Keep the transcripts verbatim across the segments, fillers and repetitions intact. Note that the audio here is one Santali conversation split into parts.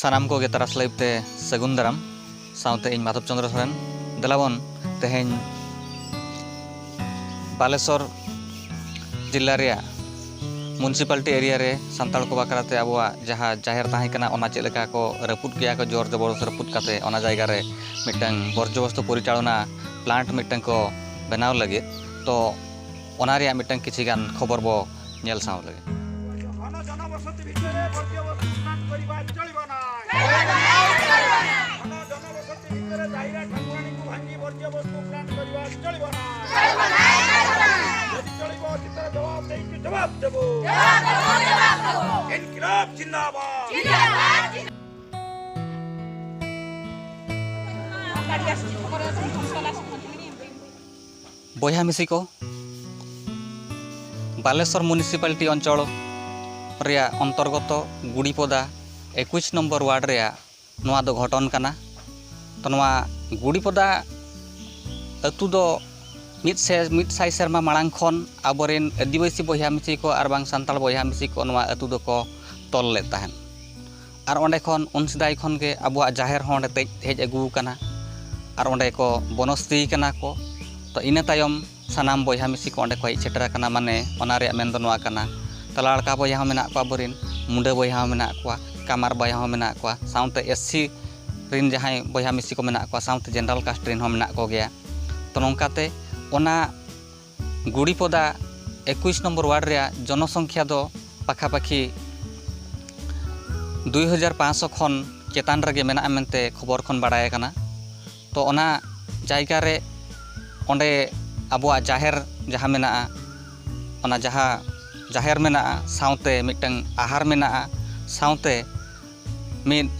ᱥᱟᱱᱟᱢ ᱠᱚᱜᱮ ᱛᱟᱨᱟᱥ ᱞᱟᱭᱤᱵᱷ ᱛᱮ ᱥᱟᱹᱜᱩᱱ ᱫᱟᱨᱟᱢ᱾ ᱥᱟᱶᱛᱮ ᱤᱧ ᱢᱟᱫᱷᱚᱵ ᱪᱚᱸᱫᱽᱨᱚ ᱥᱚᱨᱮᱱ᱾ ᱫᱮᱞᱟᱵᱚᱱ ᱛᱮᱦᱮᱧ ᱵᱟᱞᱮᱥᱚᱨ ᱡᱤᱞᱟ ᱨᱮᱭᱟᱜ ᱢᱩᱱᱥᱤᱯᱟᱞᱴᱤ ᱮᱨᱤᱭᱟ ᱨᱮ ᱥᱟᱱᱛᱟᱲ ᱠᱚ ᱵᱟᱠᱷᱨᱟ ᱛᱮ ᱟᱵᱚᱣᱟᱜ ᱡᱟᱦᱟᱸ ᱡᱟᱦᱮᱨ ᱛᱟᱦᱮᱸ ᱠᱟᱱᱟ, ᱚᱱᱟ ᱪᱮᱫ ᱞᱮᱠᱟ ᱠᱚ ᱨᱟᱹᱯᱩᱫ ᱠᱮᱜᱼᱟ ᱠᱚ, ᱡᱳᱨ ᱡᱚᱵᱚᱨᱫᱚᱥ ᱨᱟᱹᱯᱩᱫ ᱠᱟᱛᱮ ᱚᱱᱟ ᱡᱟᱭᱜᱟ ᱨᱮ ᱢᱤᱫᱴᱟᱝ ᱵᱚᱨᱡᱚ ᱵᱚᱥᱛᱩ ᱯᱚᱨᱤᱪᱟᱞᱚᱱᱟ ᱯᱞᱟᱱᱴ ᱢᱤᱫᱴᱟᱝ ᱠᱚ ᱵᱮᱱᱟᱣ ᱞᱟᱹᱜᱤᱫ᱾ ᱛᱚ ᱚᱱᱟ ᱨᱮᱭᱟᱜ ᱢᱤᱫᱴᱟᱝ ᱠᱤᱪᱷᱤ ᱜᱟᱱ ᱠᱷᱚᱵᱚᱨ ᱵᱚ ᱧᱮᱞ ᱥᱟᱢᱟᱝ ᱞᱮᱜᱮ᱾ ᱜᱷନ ᱡᱚᱱᱚᱵᱚᱥᱚᱛᱤ ᱵᱷᱤᱛᱨᱤ ᱨᱮ ᱵᱚᱨᱡᱚ ᱵᱚᱥᱛᱩ ᱯᱞᱟᱱᱴ ᱠᱚᱨᱤᱵᱟ ᱪᱚᱞᱤᱵᱟ ନାହିଁ। ଘନ ଜନବସତି ଭିତରେ ଦାଇରା ଠାକୁରାଣୀକୁ ଭାଙ୍ଗି ବର୍ଜ୍ୟବସ୍ତୁ ପ୍ଲାଣ୍ଟ କରିବା ଚଳିବ ନାହିଁ। ଯଦି ଚଳିବ, ଅତୀତର ଜବାବ ଦେଇଛୁ, ଜବାବ ଦେବୁ। ଇନକିଲାବ ଜିନ୍ଦାବାଦ। ᱵᱚᱭᱦᱟ ᱢᱤᱥᱤ ᱠᱚ, ᱵᱟᱞᱮᱥᱚᱨ ᱢᱩᱱᱤᱥᱤᱯᱟᱞᱤᱴᱤ ᱚᱧᱪᱚᱞ ᱨᱮᱭᱟᱜ ᱚᱱᱛᱚᱨᱜᱚᱛᱚ ᱜᱩᱲᱤᱯᱚᱫᱟ ᱮᱠᱩᱥ ᱱᱚᱢᱵᱚᱨ ᱣᱟᱨᱰ ᱨᱮᱭᱟᱜ ᱱᱚᱣᱟ ᱫᱚ ᱜᱷᱚᱴᱚᱱ ᱠᱟᱱᱟ᱾ ᱛᱚ, ᱱᱚᱣᱟ ᱜᱩᱲᱤᱯᱚᱫᱟ ᱟᱹᱛᱩ ᱫᱚ ᱢᱤᱫ ᱥᱮ, ᱢᱤᱫ ᱥᱟᱭ ᱥᱮᱨᱢᱟ ᱢᱟᱲᱟᱝ ᱠᱷᱚᱱ ᱟᱵᱚᱨᱮᱱ ᱟᱹᱫᱤᱵᱟᱹᱥᱤ ᱵᱚᱭᱦᱟ ᱢᱤᱥᱤ ᱠᱚ ᱟᱨ ᱵᱟᱝ ᱥᱟᱱᱛᱟᱲ ᱵᱚᱭᱦᱟ ᱢᱤᱥᱤ ᱠᱚ ᱱᱚᱣᱟ ᱟᱹᱛᱩ ᱫᱚᱠᱚ ᱛᱚᱞ ᱞᱮᱫ ᱛᱟᱦᱮᱸᱫ᱾ ᱟᱨ ᱚᱸᱰᱮ ᱠᱷᱚᱱ, ᱩᱱ ᱥᱮᱫᱟᱭ ᱠᱷᱚᱱ ᱜᱮ ᱟᱵᱚᱣᱟᱜ ᱡᱟᱦᱮᱨ ᱦᱚᱸ ᱚᱸᱰᱮ ᱛᱮᱡ ᱦᱮᱡ ᱟᱹᱜᱩ ᱟᱠᱟᱱᱟ᱾ ᱟᱨ ᱚᱸᱰᱮ ᱠᱚ ᱵᱚᱱᱚᱥᱛᱤ ᱠᱟᱱᱟ ᱠᱚ᱾ ᱛᱚ, ᱤᱱᱟᱹ ᱛᱟᱭᱚᱢ ᱥᱟᱱᱟᱢ ᱵᱚᱭᱦᱟ ᱢᱤᱥᱤ ᱠᱚ ᱚᱸᱰᱮ ᱠᱚ ᱦᱮᱡ ᱥᱮᱴᱮᱨ ᱟᱠᱟᱱᱟ᱾ ᱢᱟᱱᱮ, ᱚᱱᱟ ᱨᱮᱭᱟᱜ ᱢᱮᱱ ᱫᱚ ᱱᱚᱣᱟ ᱠᱟᱱᱟ, ᱛᱟᱞᱟ ᱟᱲᱠᱟ ᱵᱚᱭᱦᱟ ᱦᱚᱸ ᱢᱮᱱᱟᱜ ᱠᱚᱣᱟ ᱟᱵᱚᱨᱮᱱ, ᱢᱩᱰᱟᱹ ᱵᱚᱭᱦᱟ ᱦᱚᱸ ᱢᱮᱱᱟᱜ ᱠᱚᱣᱟ, ᱠᱟᱢᱟᱨ ᱵᱚᱭᱦᱟ ᱦᱚᱸ ᱢᱮᱱᱟᱜ ᱠᱚᱣᱟ, ᱥᱟᱶᱛᱮ ᱮᱥ ᱥᱤ ᱨᱮᱱ ᱡᱟᱦᱟᱸᱭ ᱵᱚᱭᱦᱟ ᱢᱤᱥᱤ ᱠᱚ ᱢᱮᱱᱟᱜ ᱠᱚᱣᱟ, ᱥᱟᱶᱛᱮ ᱡᱮᱱᱟᱨᱮᱞ ᱠᱟᱥᱴ ᱨᱮᱱ ᱦᱚᱸ ᱢᱮᱱᱟᱜ ᱠᱚᱜᱮᱭᱟ᱾ ᱛᱚ, ᱱᱚᱝᱠᱟᱛᱮ ᱚᱱᱟ ᱜᱩᱲᱤᱯᱚᱫᱟ ᱮᱠᱩᱥ ᱱᱚᱢᱵᱚᱨ ᱣᱟᱨᱰ ᱨᱮᱭᱟᱜ ᱡᱚᱱᱚᱥᱚᱝᱠᱷᱭᱟ ᱫᱚ ᱯᱟᱠᱷᱟᱯᱟᱠᱷᱤ ᱫᱩᱭ ᱦᱟᱡᱟᱨ ᱯᱟᱸᱪᱥᱚ ᱠᱷᱚᱱ ᱪᱮᱛᱟᱱ ᱨᱮᱜᱮ ᱢᱮᱱᱟᱜᱼᱟ ᱢᱮᱱᱛᱮ ᱠᱷᱚᱵᱚᱨ ᱠᱷᱚᱱ ᱵᱟᱲᱟᱭ ᱟᱠᱟᱱᱟ᱾ ᱛᱚ, ᱚᱱᱟ ᱡᱟᱭᱜᱟ ᱨᱮ ᱚᱸᱰᱮ ᱟᱵᱚᱣᱟᱜ ᱡᱟᱦᱮᱨ ᱡᱟᱦᱟᱸ ᱢᱮᱱᱟᱜᱼᱟ, ᱚᱱᱟ ᱡᱟᱦᱟᱸ ᱡᱟᱦᱮᱨ ᱢᱮᱱᱟᱜᱼᱟ, ᱥᱟᱶᱛᱮ ᱢᱤᱫᱴᱟᱝ ᱟᱦᱟᱨ ᱢᱮᱱᱟᱜᱼᱟ, ᱥᱟᱶᱛᱮ ᱢᱤᱫ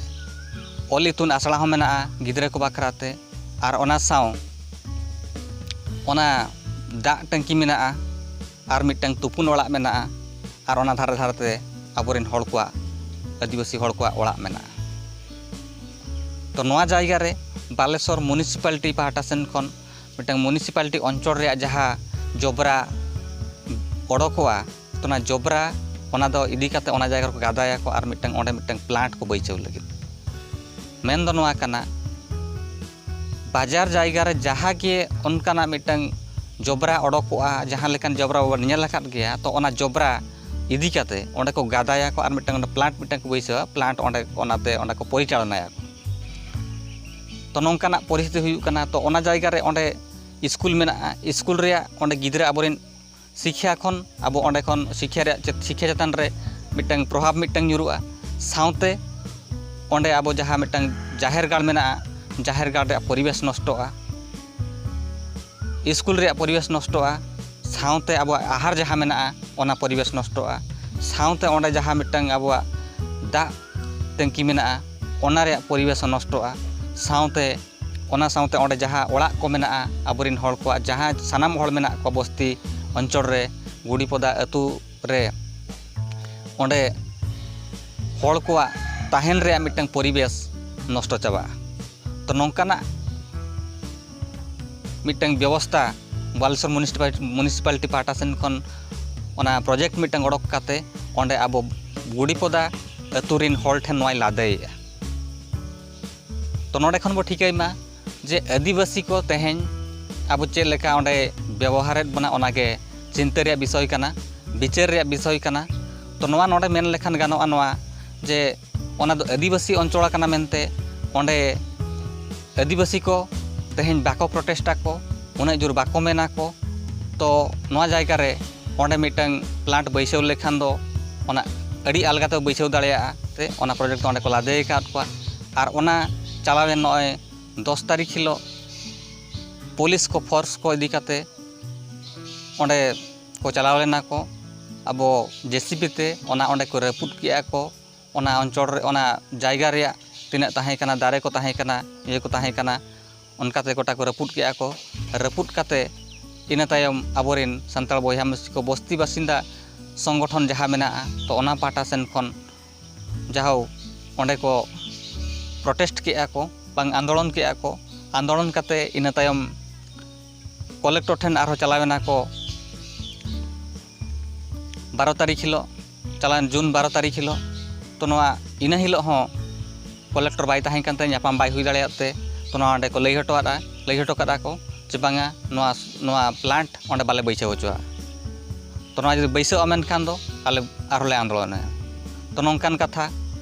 ᱚᱞ ᱤᱛᱩᱱ ᱟᱥᱲᱟ ᱦᱚᱸ ᱢᱮᱱᱟᱜᱼᱟ ᱜᱤᱫᱽᱨᱟᱹ ᱠᱚ ᱵᱟᱠᱷᱨᱟ ᱛᱮ᱾ ᱟᱨ ᱚᱱᱟ ᱥᱟᱶ ᱚᱱᱟ ᱫᱟᱜ ᱴᱟᱹᱝᱠᱤ ᱢᱮᱱᱟᱜᱼᱟ, ᱟᱨ ᱢᱤᱫᱴᱟᱝ ᱛᱩᱯᱩᱱ ᱚᱲᱟᱜ ᱢᱮᱱᱟᱜᱼᱟ, ᱟᱨ ᱚᱱᱟ ᱫᱷᱟᱨᱮ ᱫᱷᱟᱨᱮ ᱛᱮ ᱟᱵᱚᱨᱮᱱ ᱦᱚᱲ ᱠᱚᱣᱟᱜ, ᱟᱹᱫᱤᱵᱟᱹᱥᱤ ᱦᱚᱲ ᱠᱚᱣᱟᱜ ᱚᱲᱟᱜ ᱢᱮᱱᱟᱜᱼᱟ᱾ ᱛᱚ, ᱱᱚᱣᱟ ᱡᱟᱭᱜᱟ ᱨᱮ ᱵᱟᱞᱮᱥᱚᱨ ᱢᱩᱱᱤᱥᱤᱯᱟᱞᱤᱴᱤ ᱯᱟᱦᱴᱟ ᱥᱮᱱ ᱠᱷᱚᱱ ᱢᱤᱫᱴᱟᱝ ᱢᱩᱱᱤᱥᱤᱯᱟᱞᱤᱴᱤ ᱚᱧᱪᱚᱞ ᱨᱮᱭᱟᱜ ᱡᱟᱦᱟᱸ ᱡᱚᱵᱽᱨᱟ ᱚᱰᱚᱠᱚᱜᱼᱟ, ᱛᱚ, ᱚᱱᱟ ᱡᱚᱵᱽᱨᱟ ᱚᱱᱟ ᱫᱚ ᱤᱫᱤ ᱠᱟᱛᱮ ᱚᱱᱟ ᱡᱟᱭᱜᱟ ᱨᱮᱠᱚ ᱜᱟᱫᱟᱭᱟᱠᱚ ᱟᱨ ᱢᱤᱫᱴᱟᱝ, ᱚᱸᱰᱮ ᱢᱤᱫᱴᱟᱝ ᱯᱞᱟᱱᱴ ᱠᱚ ᱵᱟᱹᱭᱥᱟᱹᱣ ᱞᱟᱹᱜᱤᱫ᱾ ᱢᱮᱱ ᱫᱚ ᱱᱚᱣᱟ ᱠᱟᱱᱟ, ᱵᱟᱡᱟᱨ ᱡᱟᱭᱜᱟ ᱨᱮ ᱡᱟᱦᱟᱸ ᱜᱮ ᱚᱱᱠᱟᱱᱟᱜ ᱢᱤᱫᱴᱟᱝ ᱡᱚᱵᱽᱨᱟ ᱚᱰᱚᱠᱚᱜᱼᱟ, ᱡᱟᱦᱟᱸ ᱞᱮᱠᱟᱱ ᱡᱚᱵᱽᱨᱟ ᱵᱟᱵᱚᱱ ᱧᱮᱞ ᱟᱠᱟᱫ ᱜᱮᱭᱟ, ᱛᱚ ᱚᱱᱟ ᱡᱚᱵᱽᱨᱟ ᱤᱫᱤ ᱠᱟᱛᱮ ᱚᱸᱰᱮ ᱠᱚ ᱜᱟᱫᱟᱭᱟᱠᱚ ᱟᱨ ᱢᱤᱫᱴᱟᱝ ᱚᱸᱰᱮ ᱯᱞᱟᱱᱴ ᱢᱤᱫᱴᱟᱝ ᱠᱚ ᱵᱟᱹᱭᱥᱟᱹᱣᱟ, ᱯᱞᱟᱱᱴ ᱚᱸᱰᱮ, ᱚᱱᱟᱛᱮ ᱚᱸᱰᱮ ᱠᱚ ᱯᱚᱨᱤᱪᱟᱞᱚᱱᱟᱭᱟᱠᱚ᱾ ᱛᱚ ᱱᱚᱝᱠᱟᱱᱟᱜ ᱯᱚᱨᱤᱥᱛᱷᱤᱛᱤ ᱦᱩᱭᱩᱜ ᱠᱟᱱᱟ᱾ ᱛᱚ ᱚᱱᱟ ᱡᱟᱭᱜᱟ ᱨᱮ ᱚᱸᱰᱮ ᱥᱠᱩᱞ ᱢᱮᱱᱟᱜᱼᱟ, ᱥᱠᱩᱞ ᱨᱮᱭᱟᱜ ᱚᱸᱰᱮ ᱜᱤᱫᱽᱨᱟᱹ ᱟᱵᱚᱨᱮᱱ ᱥᱤᱠᱠᱷᱟ ᱠᱷᱚᱱ ᱟᱵᱚ ᱚᱸᱰᱮ ᱠᱷᱚᱱ ᱥᱤᱠᱠᱷᱟ ᱨᱮᱭᱟᱜ ᱪᱮᱫ-, ᱥᱤᱠᱠᱷᱟ ᱪᱮᱛᱟᱱ ᱨᱮ ᱢᱤᱫᱴᱟᱝ ᱯᱨᱚᱵᱷᱟᱵᱽ ᱢᱤᱫᱴᱟᱝ ᱧᱩᱨᱩᱜᱼᱟ᱾ ᱥᱟᱶᱛᱮ ᱚᱸᱰᱮ ᱟᱵᱚ ᱡᱟᱦᱟᱸ ᱢᱤᱫᱴᱟᱝ ᱡᱟᱦᱮᱨ ᱜᱟᱲ ᱢᱮᱱᱟᱜᱼᱟ, ᱡᱟᱦᱮᱨ ᱜᱟᱲ ᱨᱮᱭᱟᱜ ᱯᱚᱨᱤᱵᱮᱥ ᱱᱚᱥᱴᱚᱜᱼᱟ᱾ ᱥᱠᱩᱞ ᱨᱮᱭᱟᱜ ᱯᱚᱨᱤᱵᱮᱥ ᱱᱚᱥᱴᱚᱜᱼᱟ᱾ ᱥᱟᱶᱛᱮ ᱟᱵᱚᱣᱟᱜ ᱟᱦᱟᱨ ᱡᱟᱦᱟᱸ ᱢᱮᱱᱟᱜᱼᱟ, ᱚᱱᱟ ᱯᱚᱨᱤᱵᱮᱥ ᱱᱚᱥᱴᱚᱜᱼᱟ᱾ ᱥᱟᱶᱛᱮ ᱚᱸᱰᱮ ᱡᱟᱦᱟᱸ ᱢᱤᱫᱴᱟᱝ ᱟᱵᱚᱣᱟᱜ ᱫᱟᱜ ᱴᱮᱝᱠᱤ ᱢᱮᱱᱟᱜᱼᱟ, ᱚᱱᱟ ᱨᱮᱭᱟᱜ ᱯᱚᱨᱤᱵᱮᱥ ᱦᱚᱸ ᱱᱚᱥᱴᱚᱜᱼᱟ᱾ ᱥᱟᱶᱛᱮ, ᱚᱱᱟ ᱥᱟᱶᱛᱮ ᱚᱸᱰᱮ ᱡᱟᱦᱟᱸ ᱚᱲᱟᱜ ᱠᱚ ᱢᱮᱱᱟᱜᱼᱟ, ᱟᱵᱚᱨᱮᱱ ᱦᱚᱲ ᱠᱚᱣᱟᱜ ᱡᱟᱦᱟᱸ ᱥᱟᱱᱟᱢ ᱦᱚᱲ ᱢᱮᱱᱟᱜ ᱠᱚᱣᱟ ᱵᱚᱥᱛᱤ ᱚᱧᱪᱚᱞ ᱨᱮ, ᱜᱩᱰᱤᱯᱚᱫᱟ ᱟᱹᱛᱩ ᱨᱮ, ᱚᱸᱰᱮ ᱦᱚᱲ ᱠᱚᱣᱟᱜ ᱛᱟᱦᱮᱱ ᱨᱮᱭᱟᱜ ᱢᱤᱫᱴᱟᱝ ᱯᱚᱨᱤᱵᱮᱥ ᱱᱚᱥᱴᱚ ᱪᱟᱵᱟᱜᱼᱟ᱾ ᱛᱚ ᱱᱚᱝᱠᱟᱱᱟᱜ ᱢᱤᱫᱴᱟᱝ ᱵᱮᱵᱚᱥᱛᱟ ᱵᱟᱞᱮᱥᱚᱨ ᱢᱩᱱᱤᱥᱤᱯᱟᱞ-, ᱢᱩᱱᱤᱥᱤᱯᱟᱞᱤᱴᱤ ᱯᱟᱦᱴᱟ ᱥᱮᱱ ᱠᱷᱚᱱ ᱚᱱᱟ ᱯᱨᱚᱡᱮᱠᱴ ᱢᱤᱫᱴᱟᱝ ᱚᱰᱚᱠ ᱠᱟᱛᱮ ᱚᱸᱰᱮ ᱟᱵᱚ ᱜᱩᱰᱤᱯᱚᱫᱟ ᱟᱹᱛᱩ ᱨᱤᱱ ᱦᱚᱲ ᱴᱷᱮᱱ ᱱᱚᱣᱟᱭ ᱞᱟᱫᱮᱭᱮᱜᱼᱟ᱾ ᱛᱚ ᱱᱚᱰᱮ ᱠᱷᱚᱱ ᱵᱚ ᱴᱷᱤᱠᱟᱹᱭ ᱢᱟ ᱡᱮ ᱟᱹᱫᱤᱵᱟᱹᱥᱤ ᱠᱚ ᱛᱮᱦᱮᱧ ᱟᱵᱚ ᱪᱮᱫ ᱞᱮᱠᱟ ᱚᱸᱰᱮ ᱵᱮᱵᱚᱦᱟᱨᱮᱫ ᱵᱚᱱᱟ, ᱚᱱᱟᱜᱮ ᱪᱤᱱᱛᱟᱹ ᱨᱮᱭᱟᱜ ᱵᱤᱥᱚᱭ ᱠᱟᱱᱟ, ᱵᱤᱪᱟᱹᱨ ᱨᱮᱭᱟᱜ ᱵᱤᱥᱚᱭ ᱠᱟᱱᱟ᱾ ᱛᱚ ᱱᱚᱣᱟ ᱱᱚᱰᱮ ᱢᱮᱱ ᱞᱮᱠᱷᱟᱱ ᱜᱟᱱᱚᱜᱼᱟ ᱱᱚᱣᱟ ᱡᱮ ᱚᱱᱟ ᱫᱚ ᱟᱹᱫᱤᱵᱟᱹᱥᱤ ᱚᱧᱪᱚᱞ ᱠᱟᱱᱟ ᱢᱮᱱᱛᱮ ᱚᱸᱰᱮ ᱟᱹᱫᱤᱵᱟᱹᱥᱤ ᱠᱚ ᱛᱮᱦᱮᱧ ᱵᱟᱠᱚ ᱯᱨᱚᱴᱮᱥᱴ ᱟᱠᱚ, ᱩᱱᱟᱹᱜ ᱡᱳᱨ ᱵᱟᱠᱚ ᱢᱮᱱᱟ ᱠᱚ᱾ ᱛᱚ ᱱᱚᱣᱟ ᱡᱟᱭᱜᱟ ᱨᱮ ᱚᱸᱰᱮ ᱢᱤᱫᱴᱟᱝ ᱯᱞᱟᱱᱴ ᱵᱟᱹᱭᱥᱟᱹᱣ ᱞᱮᱠᱷᱟᱱ ᱫᱚ ᱚᱱᱟ ᱟᱹᱰᱤ ᱟᱞᱜᱟ ᱛᱮ ᱵᱟᱹᱭᱥᱟᱹᱣ ᱫᱟᱲᱮᱭᱟᱜᱼᱟ, ᱛᱮ ᱚᱱᱟ ᱯᱨᱚᱡᱮᱠᱴ ᱫᱚ ᱚᱸᱰᱮ ᱠᱚ ᱞᱟᱫᱮ ᱟᱠᱟᱫ ᱠᱚᱣᱟ᱾ ᱟᱨ ᱚᱱᱟ ᱪᱟᱞᱟᱣᱮᱱ ᱱᱚᱜᱼᱚᱭ ᱫᱚᱥ ᱛᱟᱹᱨᱤᱠᱷ ᱦᱤᱞᱳᱜ ᱯᱩᱞᱤᱥ ᱠᱚ ᱯᱷᱳᱨᱥ ᱠᱚ ᱤᱫᱤ ᱠᱟᱛᱮ ᱚᱸᱰᱮ ᱠᱚ ᱪᱟᱞᱟᱣ ᱞᱮᱱᱟ ᱠᱚ ᱟᱵᱚ ᱡᱮᱥᱤᱵᱤ ᱛᱮ, ᱚᱱᱟ ᱚᱸᱰᱮ ᱠᱚ ᱨᱟᱹᱯᱩᱫ ᱠᱮᱜᱼᱟ ᱠᱚ᱾ ᱚᱱᱟ ᱚᱧᱪᱚᱞ ᱨᱮ, ᱚᱱᱟ ᱡᱟᱭᱜᱟ ᱨᱮᱭᱟᱜ ᱛᱤᱱᱟᱹᱜ ᱛᱟᱦᱮᱸ ᱠᱟᱱᱟ, ᱫᱟᱨᱮ ᱠᱚ ᱛᱟᱦᱮᱸ ᱠᱟᱱᱟ, ᱤᱭᱟᱹ ᱠᱚ ᱛᱟᱦᱮᱸ ᱠᱟᱱᱟ, ᱚᱱᱠᱟᱛᱮ ᱜᱚᱴᱟ ᱠᱚ ᱨᱟᱹᱯᱩᱫ ᱠᱮᱜᱼᱟ ᱠᱚ᱾ ᱨᱟᱹᱯᱩᱫ ᱠᱟᱛᱮ ᱤᱱᱟᱹ ᱛᱟᱭᱚᱢ ᱟᱵᱚᱨᱮᱱ ᱥᱟᱱᱛᱟᱲ ᱵᱚᱭᱦᱟ ᱢᱤᱥᱤ ᱠᱚ ᱵᱚᱥᱛᱤ ᱵᱟᱥᱤᱱᱫᱟ ᱥᱚᱝᱜᱚᱴᱷᱚᱱ ᱡᱟᱦᱟᱸ ᱢᱮᱱᱟᱜᱼᱟ, ᱛᱚ ᱚᱱᱟ ᱯᱟᱦᱴᱟ ᱥᱮᱱ ᱠᱷᱚᱱ ᱡᱟᱦᱳ ᱚᱸᱰᱮ ᱠᱚ ᱯᱨᱚᱴᱮᱥᱴ ᱠᱮᱜᱼᱟ ᱠᱚ, ᱵᱟᱝ ᱟᱱᱫᱳᱞᱚᱱ ᱠᱮᱜᱼᱟ ᱠᱚ᱾ ᱟᱱᱫᱳᱞᱚᱱ ᱠᱟᱛᱮ ᱤᱱᱟᱹ ᱛᱟᱭᱚᱢ ᱠᱚᱞᱮᱠᱴᱚᱨ ᱴᱷᱮᱱ ᱟᱨᱦᱚᱸ ᱪᱟᱞᱟᱣ ᱮᱱᱟ ᱠᱚ ᱵᱟᱨᱚ ᱛᱟᱹᱨᱤᱠᱷ ᱦᱤᱞᱳᱜ᱾ ᱪᱟᱞᱟᱣᱮᱱ ᱡᱩᱱ ᱵᱟᱨᱚ ᱛᱟᱹᱨᱤᱠᱷ ᱦᱤᱞᱳᱜ᱾ ᱛᱚ ᱱᱚᱣᱟ ᱤᱱᱟᱹ ᱦᱤᱞᱳᱜ ᱦᱚᱸ ᱠᱚᱞᱮᱠᱴᱚᱨ ᱵᱟᱭ ᱛᱟᱦᱮᱸ ᱠᱟᱱ ᱛᱮ ᱧᱟᱯᱟᱢ ᱵᱟᱭ ᱦᱩᱭ ᱫᱟᱲᱮᱭᱟᱜ ᱛᱮ, ᱛᱚ ᱱᱚᱣᱟ ᱚᱸᱰᱮ ᱠᱚ ᱞᱟᱹᱭ ᱦᱚᱴᱚᱣᱟᱫᱼᱟ, ᱞᱟᱹᱭ ᱦᱚᱴᱚ ᱠᱟᱫᱼᱟ ᱠᱚ ᱡᱮ ᱵᱟᱝᱟ, ᱱᱚᱣᱟ, ᱱᱚᱣᱟ ᱯᱞᱟᱱᱴ ᱚᱸᱰᱮ ᱵᱟᱞᱮ ᱵᱟᱹᱭᱥᱟᱹᱣ ᱦᱚᱪᱚᱣᱟᱜᱼᱟ᱾ ᱛᱚ ᱱᱚᱣᱟ ᱡᱩᱫᱤ ᱵᱟᱹᱭᱥᱟᱹᱣᱜᱼᱟ ᱢᱮᱱᱠᱷᱟᱱ ᱫᱚ ᱟᱞᱮ ᱟᱨᱦᱚᱸ ᱞᱮ ᱟᱱᱫᱳᱞᱚᱱᱟ᱾ ᱛᱚ ᱱᱚᱝᱠᱟᱱ ᱠᱟᱛᱷᱟ᱾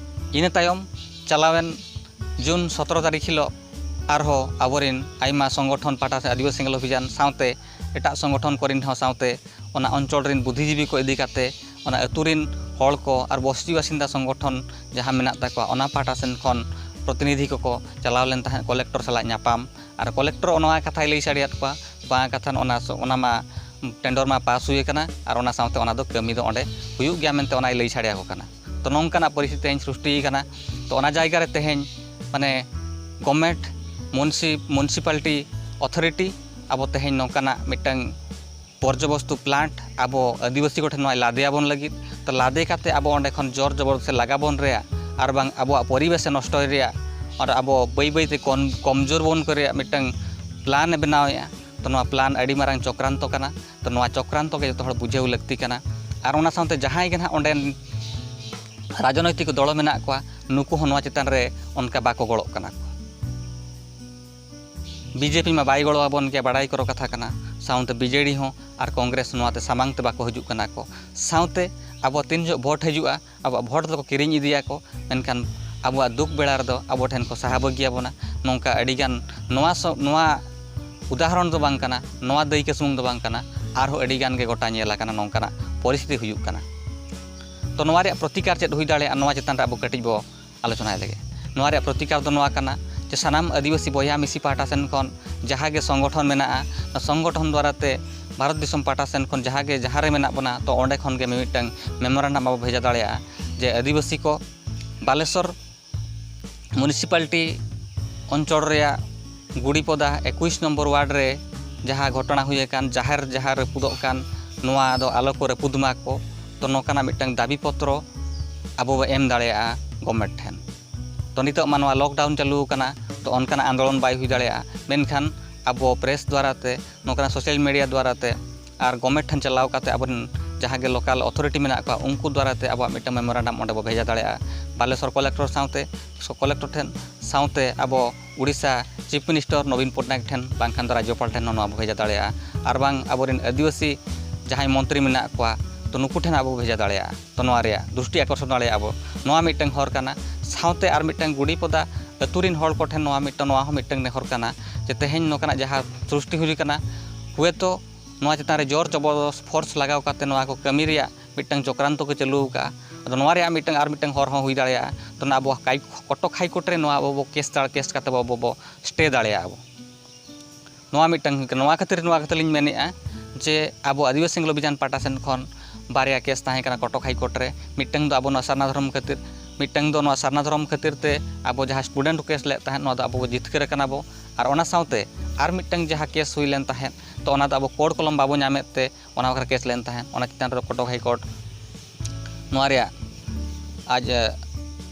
ᱤᱱᱟᱹ ᱛᱟᱭᱚᱢ ᱪᱟᱞᱟᱣᱮᱱ ᱡᱩᱱ ᱥᱚᱛᱨᱚ ᱛᱟᱹᱨᱤᱠᱷ ᱦᱤᱞᱳᱜ ᱟᱨᱦᱚᱸ ᱟᱵᱚᱨᱮᱱ ᱟᱭᱢᱟ ᱥᱚᱝᱜᱚᱴᱷᱚᱱ ᱯᱟᱦᱴᱟ ᱥᱮ ᱟᱹᱫᱤᱵᱟᱹᱥᱤ ᱥᱮᱸᱜᱮᱞ ᱚᱵᱷᱤᱡᱟᱱ ᱥᱟᱶᱛᱮ ᱮᱴᱟᱜ ᱥᱚᱝᱜᱚᱴᱷᱚᱱ ᱠᱚᱨᱮᱱ ᱦᱚᱸ ᱥᱟᱶᱛᱮ ᱚᱱᱟ ᱚᱧᱪᱚᱞ ᱨᱮᱱ ᱵᱩᱫᱽᱫᱷᱤᱡᱤᱵᱤ ᱠᱚ ᱤᱫᱤ ᱠᱟᱛᱮ ᱚᱱᱟ ᱟᱹᱛᱩ ᱨᱮᱱ ᱦᱚᱲ ᱠᱚ ᱟᱨ ᱵᱚᱥᱛᱤ ᱵᱟᱥᱤᱱᱫᱟ ᱥᱚᱝᱜᱚᱴᱷᱚᱱ ᱡᱟᱦᱟᱸ ᱢᱮᱱᱟᱜ ᱛᱟᱠᱚᱣᱟ, ᱚᱱᱟ ᱯᱟᱦᱴᱟ ᱥᱮᱱ ᱠᱷᱚᱱ ᱯᱨᱚᱛᱤᱱᱤᱫᱷᱤ ᱠᱚᱠᱚ ᱪᱟᱞᱟᱣ ᱞᱮᱱ ᱛᱟᱦᱮᱸᱫ ᱠᱚᱞᱮᱠᱴᱚᱨ ᱥᱟᱞᱟᱜ ᱧᱟᱯᱟᱢ᱾ ᱟᱨ ᱠᱚᱞᱮᱠᱴᱚᱨ ᱚᱱᱟ ᱠᱟᱛᱷᱟᱭ ᱞᱟᱹᱭ ᱥᱟᱰᱮᱭᱟᱫ ᱠᱚᱣᱟ, ᱵᱟᱝ ᱠᱟᱛᱷᱟ ᱚᱱᱟ, ᱚᱱᱟ ᱢᱟ ᱴᱮᱱᱰᱚᱨ ᱢᱟ ᱯᱟᱥ ᱦᱩᱭ ᱟᱠᱟᱱᱟ ᱟᱨ ᱚᱱᱟ ᱥᱟᱶᱛᱮ ᱚᱱᱟ ᱫᱚ ᱠᱟᱹᱢᱤ ᱫᱚ ᱚᱸᱰᱮ ᱦᱩᱭᱩᱜ ᱜᱮᱭᱟ ᱢᱮᱱᱛᱮ ᱚᱱᱟᱭ ᱞᱟᱹᱭ ᱥᱟᱰᱮ ᱟᱠᱚ ᱠᱟᱱᱟ᱾ ᱛᱚ ᱱᱚᱝᱠᱟᱱᱟᱜ ᱯᱚᱨᱤᱥᱛᱷᱤᱛᱤ ᱛᱮᱦᱮᱧ ᱥᱨᱤᱥᱴᱤ ᱟᱠᱟᱱᱟ᱾ ᱛᱚ ᱚᱱᱟ ᱡᱟᱭᱜᱟ ᱨᱮ ᱛᱮᱦᱮᱧ ᱢᱟᱱᱮ ᱜᱚᱵᱷᱢᱮᱱᱴ, ᱢᱩᱱᱥᱤ-, ᱢᱩᱱᱥᱤᱯᱟᱞᱤᱴᱤ ᱚᱛᱷᱚᱨᱤᱴᱤ ᱟᱵᱚ ᱛᱮᱦᱮᱧ ᱱᱚᱝᱠᱟᱱᱟᱜ ᱢᱤᱫᱴᱟᱝ ᱵᱚᱨᱡᱚ ᱵᱚᱥᱛᱩ ᱯᱞᱟᱱᱴ ᱟᱵᱚ ᱟᱹᱫᱤᱵᱟᱹᱥᱤ ᱠᱚᱴᱷᱮᱱ ᱱᱚᱣᱟᱭ ᱞᱟᱫᱮᱭᱟᱵᱚᱱ ᱞᱟᱹᱜᱤᱫ᱾ ᱛᱚ ᱞᱟᱫᱮ ᱠᱟᱛᱮ ᱟᱵᱚ ᱚᱸᱰᱮ ᱠᱷᱚᱱ ᱡᱳᱨ ᱡᱚᱵᱚᱨᱫᱚᱥᱛᱤ ᱞᱟᱜᱟ ᱵᱚᱱ ᱨᱮᱭᱟᱜ ᱟᱨ ᱵᱟᱝ ᱟᱵᱚᱣᱟᱜ ᱯᱚᱨᱤᱵᱮᱥᱮ ᱱᱚᱥᱴᱚᱭ ᱨᱮᱭᱟᱜ ᱟᱨ ᱟᱵᱚ ᱵᱟᱹᱭ ᱵᱟᱹᱭ ᱛᱮ ᱠᱚᱢ-, ᱠᱚᱢᱡᱳᱨ ᱵᱚᱱ ᱠᱚ ᱨᱮᱭᱟᱜ ᱢᱤᱫᱴᱟᱝ ᱯᱞᱟᱱ ᱮ ᱵᱮᱱᱟᱣᱮᱫᱼᱟ᱾ ᱛᱚ ᱱᱚᱣᱟ ᱯᱞᱟᱱ ᱟᱹᱰᱤ ᱢᱟᱨᱟᱝ ᱪᱚᱠᱨᱟᱱᱛᱚ ᱠᱟᱱᱟ᱾ ᱛᱚ ᱱᱚᱣᱟ ᱪᱚᱠᱨᱟᱱᱛᱚ ᱜᱮ ᱡᱚᱛᱚ ᱦᱚᱲ ᱵᱩᱡᱷᱟᱹᱣ ᱞᱟᱹᱠᱛᱤ ᱠᱟᱱᱟ᱾ ᱟᱨ ᱚᱱᱟ ᱥᱟᱶᱛᱮ ᱡᱟᱦᱟᱸᱭ ᱜᱮ ᱱᱟᱦᱟᱜ ᱚᱸᱰᱮᱱ ᱨᱟᱡᱚᱱᱳᱭᱛᱤᱠ ᱫᱚᱞ ᱢᱮᱱᱟᱜ ᱠᱚᱣᱟ, ᱱᱩᱠᱩ ᱦᱚᱸ ᱱᱚᱣᱟ ᱪᱮᱛᱟᱱ ᱨᱮ ᱚᱱᱠᱟ ᱵᱟᱠᱚ ᱜᱚᱲᱚᱜ ᱠᱟᱱᱟ ᱠᱚ᱾ ᱵᱤᱡᱮᱯᱤ ᱢᱟ ᱵᱟᱭ ᱜᱚᱲᱚ ᱟᱵᱚᱱ ᱜᱮᱭᱟ, ᱵᱟᱲᱟᱭ ᱠᱚᱨᱚ ᱠᱟᱛᱷᱟ ᱠᱟᱱᱟ᱾ ᱥᱟᱶᱛᱮ ᱵᱤᱡᱮᱰᱤ ᱦᱚᱸ ᱟᱨ ᱠᱚᱝᱜᱨᱮᱥ ᱱᱚᱣᱟ ᱛᱮ ᱥᱟᱢᱟᱝ ᱛᱮ ᱵᱟᱠᱚ ᱦᱤᱡᱩᱜ ᱠᱟᱱᱟ ᱠᱚ᱾ ᱥᱟᱶᱛᱮ ᱟᱵᱚ ᱛᱤᱱ ᱡᱚᱦᱚᱜ ᱵᱷᱳᱴ ᱦᱤᱡᱩᱜᱼᱟ, ᱟᱵᱚᱣᱟᱜ ᱵᱷᱳᱴ ᱫᱚᱠᱚ ᱠᱤᱨᱤᱧ ᱤᱫᱤᱭᱟᱠᱚ, ᱢᱮᱱᱠᱷᱟᱱ ᱟᱵᱚᱣᱟᱜ ᱫᱩᱠ ᱵᱮᱲᱟ ᱨᱮᱫᱚ ᱟᱵᱚ ᱴᱷᱮᱱ ᱠᱚ ᱥᱟᱦᱟ ᱵᱟᱹᱜᱤᱭᱟᱵᱚᱱᱟ᱾ ᱱᱚᱝᱠᱟ ᱟᱹᱰᱤᱜᱟᱱ ᱱᱚᱣᱟ ᱥᱚ-, ᱱᱚᱣᱟ ᱩᱫᱟᱦᱚᱨᱚᱱ ᱫᱚ ᱵᱟᱝ ᱠᱟᱱᱟ, ᱱᱚᱣᱟ ᱫᱟᱹᱭᱠᱟᱹ ᱥᱩᱢᱩᱝ ᱫᱚ ᱵᱟᱝ ᱠᱟᱱᱟ, ᱟᱨᱦᱚᱸ ᱟᱹᱰᱤᱜᱟᱱ ᱜᱮ ᱜᱚᱴᱟ ᱧᱮᱞ ᱟᱠᱟᱱᱟ ᱱᱚᱝᱠᱟᱱᱟᱜ ᱯᱚᱨᱤᱥᱛᱷᱤᱛᱤ ᱦᱩᱭᱩᱜ ᱠᱟᱱᱟ᱾ ᱛᱚ ᱱᱚᱣᱟ ᱨᱮᱭᱟᱜ ᱯᱨᱚᱛᱤᱠᱟᱨ ᱪᱮᱫ ᱦᱩᱭ ᱫᱟᱲᱮᱭᱟᱜᱼᱟ, ᱱᱚᱣᱟ ᱪᱮᱛᱟᱱ ᱨᱮ ᱟᱵᱚ ᱠᱟᱹᱴᱤᱡ ᱵᱚ ᱟᱞᱳᱪᱚᱱᱟᱭ ᱞᱮᱜᱮ᱾ ᱱᱚᱣᱟ ᱨᱮᱭᱟᱜ ᱯᱨᱚᱛᱤᱠᱟᱨ ᱫᱚ ᱱᱚᱣᱟ ᱠᱟᱱᱟ ᱡᱮ ᱥᱟᱱᱟᱢ ᱟᱹᱫᱤᱵᱟᱹᱥᱤ ᱵᱚᱭᱦᱟ ᱢᱤᱥᱤ ᱯᱟᱦᱴᱟ ᱥᱮᱱ ᱠᱷᱚᱱ ᱡᱟᱦᱟᱸ ᱜᱮ ᱥᱚᱝᱜᱚᱴᱷᱚᱱ ᱢᱮᱱᱟᱜᱼᱟ, ᱚᱱᱟ ᱥᱚᱝᱜᱚᱴᱷᱚᱱ ᱫᱣᱟᱨᱟ ᱛᱮ ᱵᱷᱟᱨᱚᱛ ᱫᱤᱥᱚᱢ ᱯᱟᱦᱴᱟ ᱥᱮᱱ ᱠᱷᱚᱱ ᱡᱟᱦᱟᱸ ᱜᱮ ᱡᱟᱦᱟᱸ ᱨᱮ ᱢᱮᱱᱟᱜ ᱵᱚᱱᱟ, ᱛᱚ ᱚᱸᱰᱮ ᱠᱷᱚᱱ ᱜᱮ ᱢᱤᱢᱤᱫᱴᱟᱝ ᱢᱮᱢᱳᱨᱟᱱᱰᱟᱢ ᱟᱵᱚ ᱵᱷᱮᱡᱟ ᱫᱟᱲᱮᱭᱟᱜᱼᱟ ᱡᱮ ᱟᱹᱫᱤᱵᱟᱹᱥᱤ ᱠᱚ ᱵᱟᱞᱮᱥᱚᱨ ᱢᱩᱱᱤᱥᱤᱯᱟᱞᱤᱴᱤ ᱚᱧᱪᱚᱞ ᱨᱮᱭᱟᱜ ᱜᱩᱲᱤᱯᱚᱫᱟ ᱮᱠᱩᱥ ᱱᱚᱢᱵᱚᱨ ᱣᱟᱨᱰ ᱨᱮ ᱡᱟᱦᱟᱸ ᱜᱷᱚᱴᱚᱱᱟ ᱦᱩᱭ ᱟᱠᱟᱱ, ᱡᱟᱦᱮᱨ ᱡᱟᱦᱟᱸ ᱨᱟᱹᱯᱩᱫᱚᱜ ᱠᱟᱱ, ᱱᱚᱣᱟ ᱫᱚ ᱟᱞᱚ ᱠᱚ ᱨᱟᱹᱯᱩᱫ ᱢᱟ ᱠᱚ᱾ ᱛᱚ ᱱᱚᱝᱠᱟᱱᱟᱜ ᱢᱤᱫᱴᱟᱝ ᱫᱟᱹᱵᱤ ᱯᱚᱛᱨᱚ ᱟᱵᱚ ᱵᱚ ᱮᱢ ᱫᱟᱲᱮᱭᱟᱜᱼᱟ ᱜᱚᱵᱷᱢᱮᱱᱴ ᱴᱷᱮᱱ᱾ ᱛᱚ ᱱᱤᱛᱚᱜ ᱢᱟ ᱱᱚᱣᱟ ᱞᱚᱠᱰᱟᱣᱩᱱ ᱪᱟᱹᱞᱩ ᱟᱠᱟᱱᱟ, ᱛᱚ ᱚᱱᱠᱟᱱᱟᱜ ᱟᱱᱫᱳᱞᱚᱱ ᱵᱟᱭ ᱦᱩᱭ ᱫᱟᱲᱮᱭᱟᱜᱼᱟ, ᱢᱮᱱᱠᱷᱟᱱ ᱟᱵᱚ ᱯᱨᱮᱥ ᱫᱣᱟᱨᱟ ᱛᱮ, ᱱᱚᱝᱠᱟᱱᱟᱜ ᱥᱳᱥᱟᱞ ᱢᱤᱰᱤᱭᱟ ᱫᱣᱟᱨᱟ ᱛᱮ ᱟᱨ ᱜᱚᱵᱷᱢᱮᱱᱴ ᱴᱷᱮᱱ ᱪᱟᱞᱟᱣ ᱠᱟᱛᱮ ᱟᱵᱚᱨᱮᱱ ᱡᱟᱦᱟᱸ ᱜᱮ local authority ᱢᱮᱱᱟᱜ ᱠᱚᱣᱟ, ᱩᱱᱠᱩ ᱫᱟᱨᱟᱭ ᱛᱮ ᱟᱵᱚᱣᱟᱜ ᱢᱤᱫᱴᱟᱝ memorandum ᱚᱸᱰᱮ ᱵᱚ ᱵᱷᱮᱡᱟ ᱫᱟᱲᱮᱭᱟᱜᱼᱟ᱾ ᱵᱟᱞᱮᱥᱚᱨ ᱠᱚᱞᱮᱠᱴᱚᱨ ᱥᱟᱶᱛᱮ, ᱠᱚᱞᱮᱠᱴᱚᱨ ᱴᱷᱮᱱ, ᱥᱟᱶᱛᱮ ᱟᱵᱚ ᱩᱲᱤᱥᱥᱟ Chief Minister ᱱᱚᱵᱤᱱ ᱯᱚᱴᱱᱟᱭᱮᱠ ᱴᱷᱮᱱ, ᱵᱟᱝᱠᱷᱟᱱ ᱫᱚ ᱨᱟᱡᱽᱡᱚᱯᱟᱞ ᱴᱷᱮᱱ ᱦᱚᱸ ᱱᱚᱣᱟ ᱵᱚ ᱵᱷᱮᱡᱟ ᱫᱟᱲᱮᱭᱟᱜᱼᱟ᱾ ᱟᱨ ᱵᱟᱝ ᱟᱵᱚᱨᱮᱱ ᱟᱹᱫᱤᱵᱟᱹᱥᱤ ᱡᱟᱦᱟᱸᱭ ᱢᱚᱱᱛᱨᱤ ᱢᱮᱱᱟᱜ ᱠᱚᱣᱟ, ᱛᱚ ᱱᱩᱠᱩ ᱴᱷᱮᱱ ᱟᱵᱚ ᱵᱚ ᱵᱷᱮᱡᱟ ᱫᱟᱲᱮᱭᱟᱜᱼᱟ᱾ ᱛᱚ ᱱᱚᱣᱟ ᱨᱮᱭᱟᱜ ᱫᱨᱤᱥᱴᱤ ᱟᱠᱚᱨᱥᱚᱱ ᱫᱟᱲᱮᱭᱟᱜᱼᱟ ᱵᱚ᱾ ᱱᱚᱣᱟ ᱢᱤᱫᱴᱟᱝ ᱦᱚᱨ ᱠᱟᱱᱟ᱾ ᱥᱟᱶᱛᱮ ᱟᱨ ᱢᱤᱫᱴᱟᱝ ᱜᱩᱰᱤᱯᱚᱫᱟ ᱟᱹᱛᱩ ᱨᱮᱱ ᱦᱚᱲ ᱠᱚᱴᱷᱮᱱ ᱱᱚᱣᱟ ᱢᱤᱫᱴᱟᱝ, ᱱᱚᱣᱟ ᱦᱚᱸ ᱢᱤᱫᱴᱟᱝ ᱱᱮᱦᱚᱨ ᱠᱟᱱᱟ ᱡᱮ ᱛᱮᱦᱮᱧ ᱱᱚᱝᱠᱟᱱᱟᱜ ᱡᱟᱦᱟᱸ ᱥᱨᱤᱥᱴᱤ ᱦᱩᱭ ᱠᱟᱱᱟ, ᱦᱩᱭᱛᱚ ᱱᱚᱣᱟ ᱪᱮᱛᱟᱱ ᱨᱮ ᱡᱳᱨ ᱡᱚᱵᱚᱨᱫᱚᱥ force ᱞᱟᱜᱟᱣ ᱠᱟᱛᱮ ᱱᱚᱣᱟ ᱠᱚ ᱠᱟᱹᱢᱤ ᱨᱮᱭᱟᱜ ᱢᱤᱫᱴᱟᱝ ᱪᱚᱠᱨᱟᱱᱛᱚ ᱠᱚ ᱪᱟᱹᱞᱩ ᱟᱠᱟᱫᱼᱟ᱾ ᱟᱫᱚ ᱱᱚᱣᱟ ᱨᱮᱭᱟᱜ ᱢᱤᱫᱴᱟᱝ, ᱟᱨ ᱢᱤᱫᱴᱟᱝ ᱦᱚᱨ ᱦᱚᱸ ᱦᱩᱭ ᱫᱟᱲᱮᱭᱟᱜᱼᱟ᱾ ᱛᱚ ᱱᱚᱣᱟ ᱟᱵᱚ ᱠᱟᱭ-, ᱠᱚᱴᱚᱠ High Court ᱨᱮ ᱱᱚᱣᱟ ᱟᱵᱚ ᱵᱚ case ᱫᱟᱲᱮ-, case ᱠᱟᱛᱮ ᱵᱚ, ᱟᱵᱚ ᱵᱚ stay ᱫᱟᱲᱮᱭᱟᱜᱼᱟ ᱵᱚ᱾ ᱱᱚᱣᱟ ᱢᱤᱫᱴᱟᱝ ᱦᱩᱭ ᱠᱟᱱᱟ᱾ ᱱᱚᱣᱟ ᱠᱷᱟᱹᱛᱤᱨ, ᱱᱚᱣᱟ ᱠᱷᱟᱹᱛᱤᱨ ᱞᱤᱧ ᱢᱮᱱᱮᱫᱼᱟ ᱡᱮ ᱟᱵᱚ ᱟᱹᱫᱤᱵᱟᱹᱥᱤ ᱥᱮᱸᱜᱮᱞ ᱚᱵᱷᱤᱡᱟᱱ ᱯᱟᱦᱴᱟ ᱥᱮᱱ ᱠᱷᱚᱱ ᱵᱟᱨᱭᱟ case ᱛᱟᱦᱮᱸ ᱠᱟᱱᱟ ᱠᱚᱴᱚᱠ High Court ᱨᱮ᱾ ᱢᱤᱫᱴᱟᱝ ᱫᱚ ᱟᱵᱚ ᱱᱚᱣᱟ ᱥᱟᱨᱱᱟ ᱫᱷᱚᱨᱚᱢ ᱠᱷᱟᱹᱛᱤᱨ, ᱢᱤᱫᱴᱟᱝ ᱫᱚ ᱱᱚᱣᱟ ᱥᱟᱨᱱᱟ ᱫᱷᱚᱨᱚᱢ ᱠᱷᱟᱹᱛᱤᱨ ᱛᱮ ᱟᱵᱚ ᱡᱟᱦᱟᱸ student ᱠᱚ case ᱞᱮᱫ ᱛᱟᱦᱮᱸᱫ, ᱱᱚᱣᱟ ᱫᱚ ᱟᱵᱚ ᱵᱚ ᱡᱤᱛᱠᱟᱹᱨ ᱟᱠᱟᱱᱟ ᱵᱚ᱾ ᱟᱨ ᱚᱱᱟ ᱥᱟᱶᱛᱮ ᱟᱨ ᱢᱤᱫᱴᱟᱝ ᱡᱟᱦᱟᱸ case ᱦᱩᱭ ᱞᱮᱱ ᱛᱟᱦᱮᱸᱫ, ᱛᱚ ᱚᱱᱟ ᱫᱚ ᱟᱵᱚ ᱠᱳᱰ ᱠᱚᱞᱚᱢ ᱵᱟᱵᱚ ᱧᱟᱢᱮᱫ ᱛᱮ ᱚᱱᱟ ᱵᱟᱠᱷᱨᱟ case ᱞᱮᱱ ᱛᱟᱦᱮᱸᱫ, ᱚᱱᱟ ᱪᱮᱛᱟᱱ ᱨᱮ ᱠᱚᱴᱚᱠ High Court ᱱᱚᱣᱟ ᱨᱮᱭᱟᱜ ᱟᱡ, ᱮ,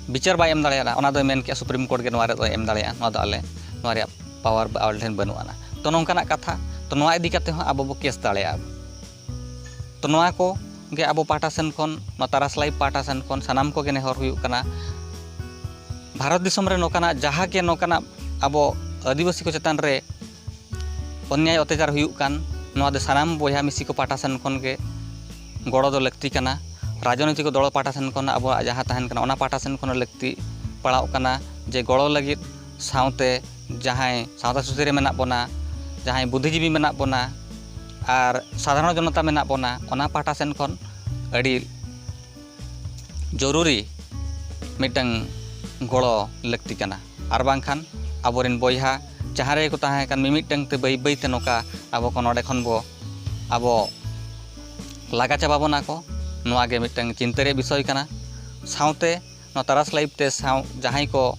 ᱵᱤᱪᱟᱹᱨ ᱵᱟᱭ ᱮᱢ ᱫᱟᱲᱮᱭᱟᱜᱼᱟ᱾ ᱚᱱᱟ ᱫᱚᱭ ᱢᱮᱱ ᱠᱮᱜᱼᱟ Supreme Court ᱜᱮ ᱱᱚᱣᱟ ᱨᱮᱫᱚᱭ ᱮᱢ ᱫᱟᱲᱮᱭᱟᱜᱼᱟ, ᱱᱚᱣᱟ ᱫᱚ ᱟᱞᱮ, ᱱᱚᱣᱟ ᱨᱮᱭᱟᱜ power ᱟᱞᱮ ᱴᱷᱮᱱ ᱵᱟᱹᱱᱩᱜ ᱟᱱᱟ᱾ ᱛᱚ ᱱᱚᱝᱠᱟᱱᱟᱜ ᱠᱟᱛᱷᱟ, ᱛᱚ ᱱᱚᱣᱟ ᱤᱫᱤ ᱠᱟᱛᱮ ᱦᱚᱸ ᱟᱵᱚ ᱵᱚ case ᱫᱟᱲᱮᱭᱟᱜᱼᱟ᱾ ᱛᱚ ᱱᱚᱣᱟ ᱠᱚ ᱜᱮ ᱟᱵᱚ ᱯᱟᱦᱴᱟ ᱥᱮᱱ ᱠᱷᱚᱱ, ᱱᱚᱣᱟ ᱛᱟᱨᱟᱥ Live ᱯᱟᱦᱴᱟ ᱥᱮᱱ ᱠᱷᱚᱱ ᱥᱟᱱᱟᱢ ᱠᱚᱜᱮ ᱱᱮᱦᱚᱨ ᱦᱩᱭᱩᱜ ᱠᱟᱱᱟ, ᱵᱷᱟᱨᱚᱛ ᱫᱤᱥᱚᱢ ᱨᱮ ᱱᱚᱝᱠᱟᱱᱟᱜ ᱡᱟᱦᱟᱸ ᱜᱮ ᱱᱚᱝᱠᱟᱱᱟᱜ ᱟᱵᱚ ᱟᱹᱫᱤᱵᱟᱹᱥᱤ ᱠᱚ ᱪᱮᱛᱟᱱ ᱨᱮ ᱚᱱᱱᱭᱟᱭ ᱚᱛᱛᱟᱪᱟᱨ ᱦᱩᱭᱩᱜ ᱠᱟᱱ, ᱱᱚᱣᱟ ᱫᱚ ᱥᱟᱱᱟᱢ ᱵᱚᱭᱦᱟ ᱢᱤᱥᱤ ᱠᱚ ᱯᱟᱦᱴᱟ ᱥᱮᱱ ᱠᱷᱚᱱ ᱜᱮ ᱜᱚᱲᱚ ᱫᱚ ᱞᱟᱹᱠᱛᱤ ᱠᱟᱱᱟ᱾ ᱨᱟᱡᱽᱱᱳᱭᱛᱤᱠ ᱫᱚᱞ ᱯᱟᱦᱴᱟ ᱥᱮᱱ ᱠᱷᱚᱱ ᱟᱵᱚᱣᱟᱜ ᱡᱟᱦᱟᱸ ᱛᱟᱦᱮᱱ ᱠᱟᱱᱟ, ᱚᱱᱟ ᱯᱟᱦᱴᱟ ᱥᱮᱱ ᱠᱷᱚᱱ ᱦᱚᱸ ᱞᱟᱹᱠᱛᱤ ᱯᱟᱲᱟᱣᱜ ᱠᱟᱱᱟ ᱡᱮ ᱜᱚᱲᱚ ᱞᱟᱹᱜᱤᱫ᱾ ᱥᱟᱶᱛᱮ ᱡᱟᱦᱟᱸᱭ ᱥᱟᱶᱛᱟ ᱥᱩᱥᱟᱹᱨᱤᱭᱟᱹ ᱢᱮᱱᱟᱜ ᱵᱚᱱᱟ, ᱡᱟᱦᱟᱸᱭ ᱵᱩᱫᱽᱫᱷᱤᱡᱤᱵᱤ ᱢᱮᱱᱟᱜ ᱵᱚᱱᱟ, ᱟᱨ ᱥᱟᱫᱷᱟᱨᱚᱱ ᱡᱚᱱᱚᱛᱟ ᱢᱮᱱᱟᱜ ᱵᱚᱱᱟ, ᱚᱱᱟ ᱯᱟᱦᱴᱟ ᱥᱮᱱ ᱠᱷᱚᱱ ᱟᱹᱰᱤ ᱡᱚᱨᱩᱨᱤ ᱢᱤᱫᱴᱟᱝ ᱜᱚᱲᱚ ᱞᱟᱹᱠᱛᱤ ᱠᱟᱱᱟ᱾ ᱟᱨ ᱵᱟᱝᱠᱷᱟᱱ ᱟᱵᱚᱨᱮᱱ ᱵᱚᱭᱦᱟ ᱡᱟᱦᱟᱸ ᱨᱮᱜᱮ ᱠᱚ ᱛᱟᱦᱮᱸ ᱠᱟᱱ, ᱢᱤᱢᱤᱫᱴᱟᱝ ᱛᱮ ᱵᱟᱹᱭ ᱵᱟᱹᱭ ᱛᱮ ᱱᱚᱝᱠᱟ ᱟᱵᱚ ᱠᱚ ᱱᱚᱰᱮ ᱠᱷᱚᱱ ᱵᱚ, ᱟᱵᱚ ᱞᱟᱜᱟ ᱪᱟᱵᱟ ᱵᱚᱱᱟ ᱠᱚ᱾ ᱱᱚᱣᱟ ᱜᱮ ᱢᱤᱫᱴᱟᱝ ᱪᱤᱱᱛᱟᱹ ᱨᱮᱭᱟᱜ ᱵᱤᱥᱚᱭ ᱠᱟᱱᱟ᱾ ᱥᱟᱶᱛᱮ ᱱᱚᱣᱟ ᱛᱟᱨᱟᱥ Live ᱛᱮ ᱥᱟᱶ ᱡᱟᱦᱟᱸᱭ ᱠᱚ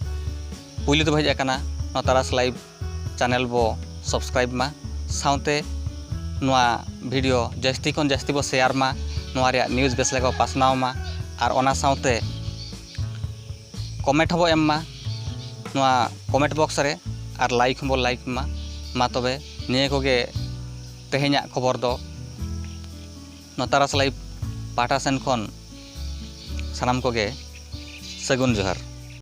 ᱯᱩᱭᱞᱩ ᱛᱮᱵᱚ ᱦᱮᱡ ᱟᱠᱟᱱᱟ, ᱱᱚᱣᱟ ᱛᱟᱨᱟᱥ Live channel ᱵᱚ subscribe ᱢᱟ, ᱥᱟᱶᱛᱮ ᱱᱚᱣᱟ video ᱡᱟᱹᱥᱛᱤ ᱠᱷᱚᱱ ᱡᱟᱹᱥᱛᱤ ᱵᱚ share ᱢᱟ, ᱱᱚᱣᱟ ᱨᱮᱭᱟᱜ news ᱵᱮᱥ ᱞᱮᱠᱟ ᱵᱚ ᱯᱟᱥᱱᱟᱣ ᱢᱟ, ᱟᱨ ᱚᱱᱟ ᱥᱟᱶᱛᱮ comment ᱦᱚᱸᱵᱚ ᱮᱢ ᱢᱟ ᱱᱚᱣᱟ comment box ᱨᱮ, ᱟᱨ like ᱦᱚᱸᱵᱚ like ᱢᱟ᱾ ᱢᱟ ᱛᱚᱵᱮ ᱱᱤᱭᱟᱹ ᱠᱚᱜᱮ ᱛᱮᱦᱮᱧᱟᱜ ᱠᱷᱚᱵᱚᱨ ᱫᱚ᱾ ᱱᱚᱣᱟ ᱛᱟᱨᱟᱥ ᱞᱟᱭᱤᱵᱷ ᱯᱟᱦᱴᱟ ᱥᱮᱱ ᱠᱷᱚᱱ ᱥᱟᱱᱟᱢ ᱠᱚᱜᱮ ᱥᱟᱹᱜᱩᱱ ᱡᱚᱦᱟᱨ᱾